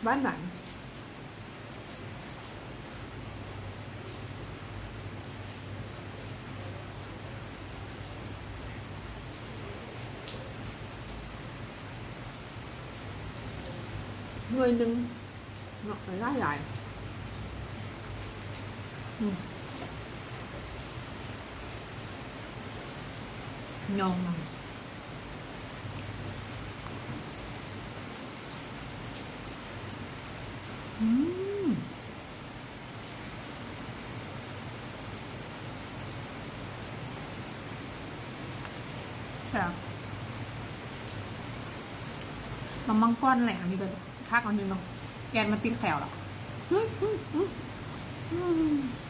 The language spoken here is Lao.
ຫວານໆ ໜ່ວຍໜຶ່ງເນາະ ຫຼາຍໆ ອືມ ຍອງມັນ ອືມ ແຊບ ມັນມັງກອນແຫຼະ ອັນນີ້ກໍຄັກອັນນີ້ເນາະ ແກ່ນມັນຕິດແຂ້ວລະ ອືມ ອືມ ອືມ ອືມ.